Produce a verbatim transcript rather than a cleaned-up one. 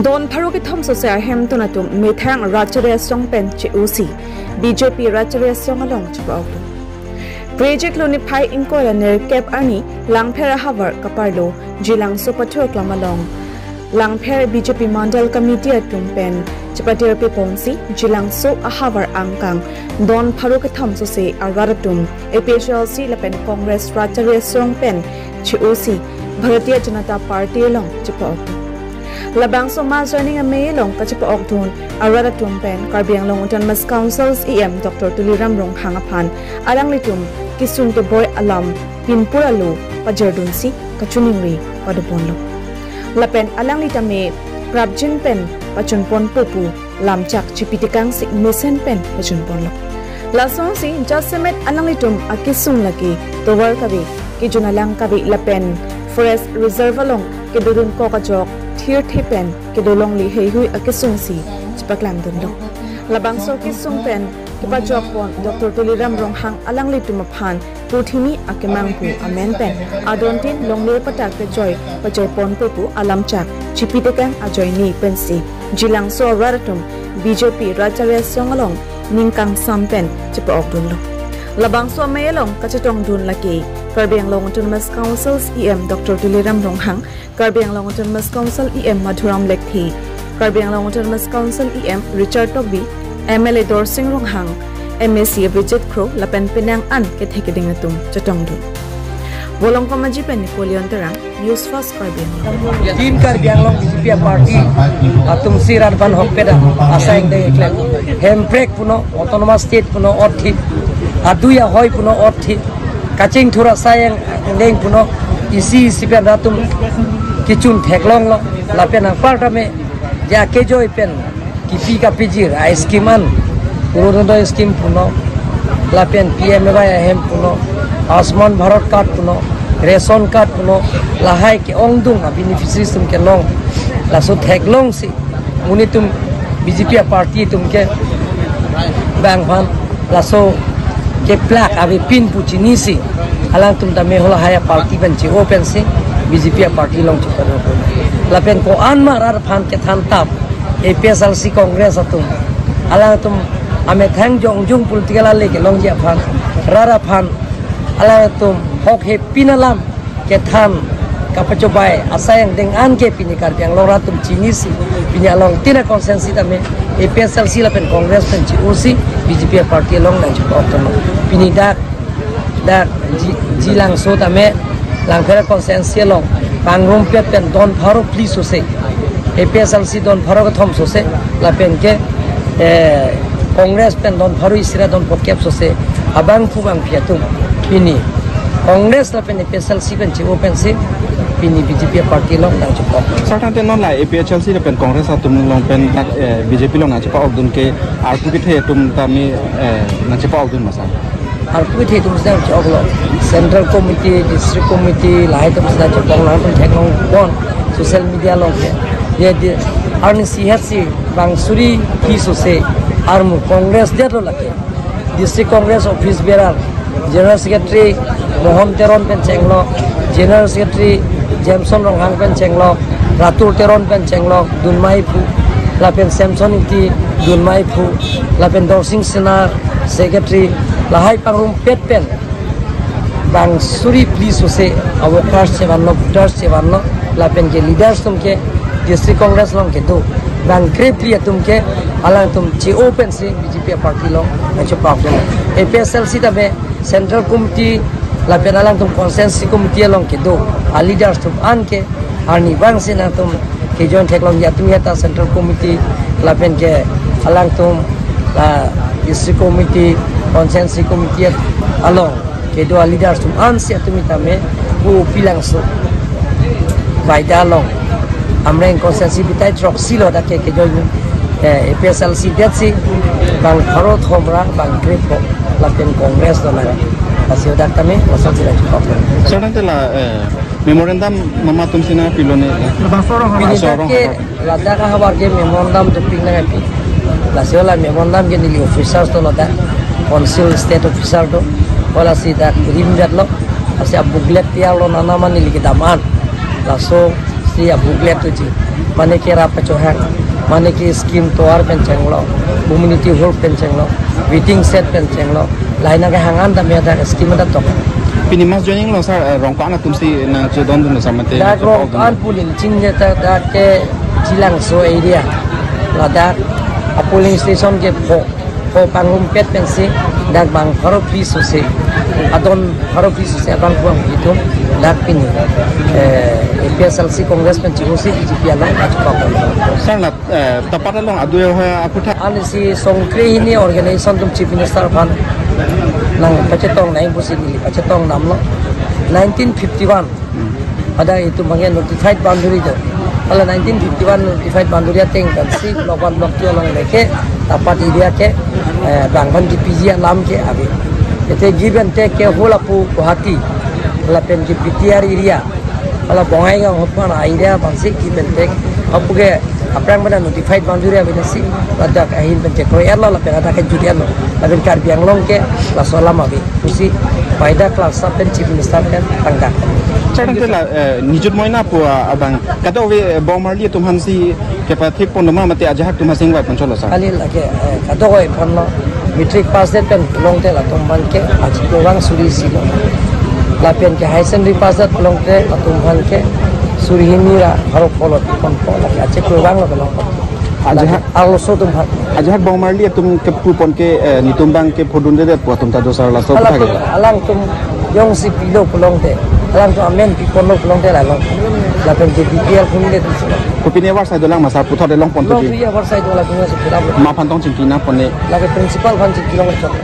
Don pharo kethom sose ahemtun atum methang Ratchari Asong pen che-osi B J P Ratchari Asong along chepa-okdun. Prejik lo niphai ingkoi ra nerkep arni Langpher ahavar kaparlo Jilangso Pathurklam along Langpher B J P Mandal Committee atum pen chepatirpi ponsi Jilangso ahavar angkang don pharo kethom sose arat atum A P H L C lapen Congress Ratchari Asong pen che-osi Bharatiya Janata Party along chepa-okdun. Labangso mass joining amei along kachepa-okdun arat atum pen Karbi Anglong Autonomous Council E M Doctor Tuliram Ronghang aphan alanglitum kesung keboi alam pinpur alo pajirdunsi kachiningri padoponlo. Lapen alangli tame prapjin pen pachunponpo pu lamchak chipitekangsi mesen pen pachunponlo. Lasonsi jasemet alanglitum akesung lake tovar kave, kejun alang kave lapen forest reserve along kedodun kok ajok thirthe pen kedo longle heihui akesungsi chepaklangdunlo. Labangso kesung pen kepajokpon Doctor Tuliram Ronghang alanglitum aphan purthimi akemanghu amen pen adontin longle patak kejoi pajirponpo pu alamchak chipitekang ajoine pensi Jilangso arat atum B J P Ratchari Asong along ning kangsam pen chepa-okdunlo. Labangso amei along kachetongdun lake Karbi Anglong Autonomous Council E M Doctor Tuliram Ronghang, Karbi Anglong Autonomous Council E M Madhuram Lekthe, Karbi Anglong Autonomous Council E M Richard Tokbi, M L A Dorsing Ronghang, M A C Abhijit Kro lapen penang an kethe keding atum chetongdun. Volongkom Aji pen Napoleon Terang, News First Karbi Anglong. Team Karbi Anglong B J P party atum si rat aphan hokpet asai deng eklem. Hemprek puno, Autonomous State puno, othi. Adui ahoi puno, othi. Kachingthur asai angdeng puno, isi isi pen rat atum kechun theklonglo, lapen apar tame ja kejoi pen kipi kapijir a scheme an, Orunodoi scheme puno, lapen P M A Y ahem puno, Ayushman Bharat card puno, ration card puno, lahai ke-ongdung a beneficiaries atum kelong, laso theklongsi monit atum B J P party atum ke bang aphan laso keplak avepin pu chinisi alangtum tame halahai party pen che-o pensi B J P party along chepa-okdun. Lapen ko-an ma rat aphan kethan tap A P H L C Congress atum, alangtum amethang jongjung political ale kelongji aphan, rat aphan alangtum hok hepin alam kethan kapachobei asai angdeng an ke pini Karbi Anglong rat atum chinisi, pini along tina constituency tame A P H L C lapen Congress pen che-osi B J P party along nangchepa-okdun. Pini dak, dak Ji-, Jilangso tame Langpher constituency along pangrumpet pen don pharo phli sose, A P H L C don pharo kethom sose, lapen ke, eh, Congress pen don pharo isi ra don phokep sose, abangphu bangphi atum pini Congress lapen A P H L C pen che-o pensi pini B J P party along nangchepa-ok. Sir, tangte non la A P H L C lapen Congress atum along pen dak, eh, B J P along nangchepa-okdun ke arpu kethe atum tame, eh, nangchepa-okdun ma sir? Arpu kethe atum si nangche-oklo. Central Committee, District Committee, lahai atum si nangche-ok, nangtum theklongpon social media along ke. Ye di, arni isi het si bang suri phli sose armu Congress detlo lake. District Congress office bearer, General Secretary Mohon Teron pen chenglo, General Secretary Jameson Ronghang pen chenglo, Ratur Teron pen chenglo, dunmai phu, lapen Samson Ingti dunmai phu, lapen Dorsing Sena Secretary, lahai pangrumpet pen bang suri phli sose a workers chevanlo, voters chevanlo, lapen ke leaders atum ke District Congress along kedo bang krephli atum ke alangtum che-o pensi B J P party along nangchepa-ok. A P H L C tame Central Committee lapen alangtum Constituency Committee along kedo a leaders atum an ke arnivang si nangtum kejoin theklongji atum ya ta Central Committee lapen ke alangtum, ah, District Committee, Constituency Committee along kedo a leaders atum ansi atum tame pu Jilangso Baida along Amreng constituency bitai throksi lo dak ke kejoin, eh, A P H L C detsi bang pharo thom ra bang krepho lapen Congress do nang. Lasi dak tame laso jila chukop. Sir, tangte la, eh, memorandum mama atum si nangpilo ne? Bangso arong, pini bangso dak arong ke habar. Ladak ahavar ke memorandum dopik nangpi. Lasi la memorandum ke neli officers do ladak, council state officer do. Lasi dak rim jat lo. Lasi a booklet tiar lo nana ma neli kedam an. Laso si a booklet do ji. Mane ke rap kachohang, mane ke scheme tovar pen chenglo, community hall pen chenglo, waiting shed pen chenglo, laina ke hang an dam ya dak scheme dak tok. Pini mass joining lo sir, eh, Rongpan atum si nangchodondun lo sir mate. Dak Rongpan polling chinine ta dak ke Jilangso area. Ladak a polling station ke pho, pho pangrumpet pensi dak bang pharo phli sose. Adon pharo phli sose abang puang itum dak pini, eh, A P H L C Congress pen chihusi B J P along kachepakon. Sir, la, eh, tapat along adu ya aphuthak. Ansi songkre hini organization atum Chief Minister aphan nangpachetong nangji pusi neli pachetong damlo. Nineteen fifty-one. Pada itum bang notified boundary do. Hala nineteen fifty-one notified boundary ateng pensi Block one, Block two along leke tapat area ke, eh, bang bang G P G alam ke ave. Ete given te ke hula pu Guwahati, hala pen ke B T R area, hala Bongaigaon ahut pen area pensi given te apu ke aphrang pen notified boundary ave nasi, ladak ahin pen chekroi-etlo, lapen ladak ke jut-etlo, lapen Karbi Anglong ke laso alam ave pusi Paida Cluster pen Chief Minister pen tangka. Sir, tangte la, eh, Nijut Moina pu, ah, abang kadokave, eh, Bongmarli atum aphansi kepathik pon doma mate ajahak atum aphan si ingvai pon cholo sir? Kali lake, eh, kadokave ponlo, matric pass det pen pulongte latum aphan ke achiklo vang suri isi lo. Lapen ke higher secondary pass det pulongte latum aphan ke suri hini ra pharo pho lo ponpo, lake achiklo vang lo ponpo. Ajahak, arloso atum aphan. Ajahak Bongmarli atum kepu pon ke, eh, netum bang ke phodundedet pu atum ta do sir, laso aphuthak. Alangtum, alangtum jongsi pilo pulongte, alangtum amen piponlo pulongte la long. Lapen ke B P L phone le tu sir. Kopine avarsai dolang ma sir, puthot le long pon tu? Long ji. Avarsai dolang punya sekitar. Ma aphan tong chingki nangpon ne? Lake principal aphan chingki long chok.